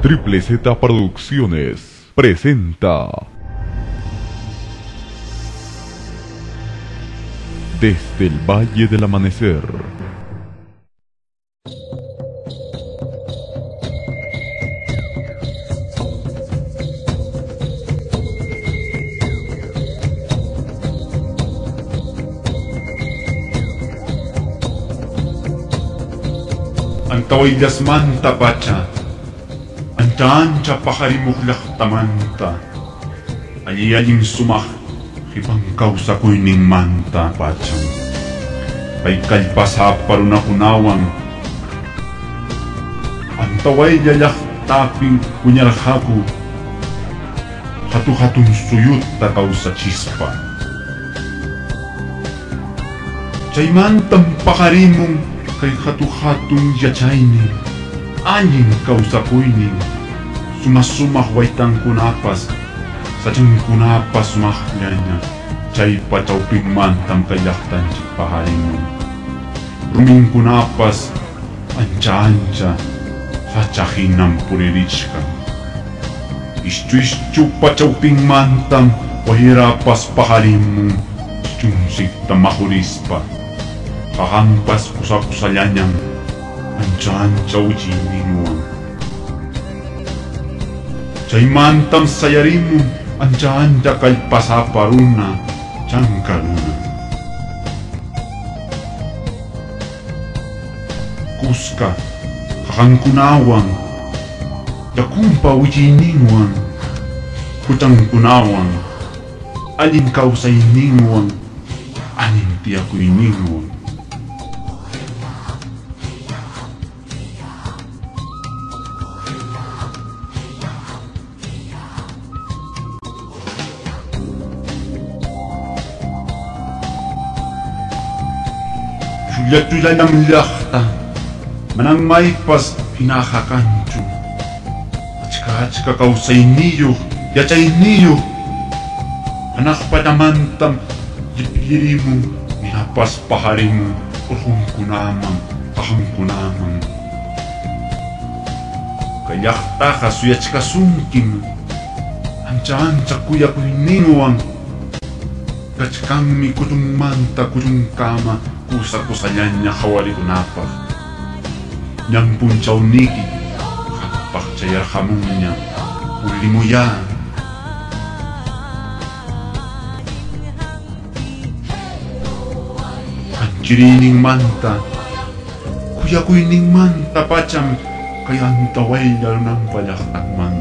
Triple Z Producciones presenta Desde el Valle del Amanecer. Antawayllasmanta pacha, ancha ancha paqarimuq llaqtamanta, alli allin sumaq qipan kawsakuyninmanta pacham. Pay kallpasapa runakunawan Antawaylla llaqtapin wiñarqaku hatu hatun suyuta kawsachispa. Chaymantam paqarimun kay hatu hatun yachaynin, allin kawsakuynin, sumaq sumaq waytankunapas, sachankunapas sumaqllaña, chaypa chawpinmantam kay llaqtanchik paqarimun. Ruminkunapas ancha ancha sacha hinam puririchkan. Ischu ischupa chawpinmantam wayrapas paqarimun chunsikta mahurispa. Qaqanpas kusa kusallañam ancha ancha wichiyninwan. Chaymantam sayarimun ancha ancha kallpasapa runa, chanka runa. Kuska qaqankunawan, yakunpa wichiyninwan, huchankunawan, allin kawsayninwan, allin tiyakuyninwan. Chulla llaqta, manam maypas hinaqa kanchu. Achka achka kawsayniyuq, yachayniyuq, hanaq pachamantam llipllirimun, ninapas paqarimun urqunkunaman, qaqankunaman. Kay llaqtaqa suyachkasunkim, ancha ancha kuyakuyninwan, kachkanmi kuchunmanta kuchunkama kusa kusallaña qhawarikunapaq. Ñan punchawniyki qampaq chayarqamunña, purimuyá. Anchiriyninmanta, kuyakuyninmanta pacham kay Antawaylla runanpa llaqtanmanta.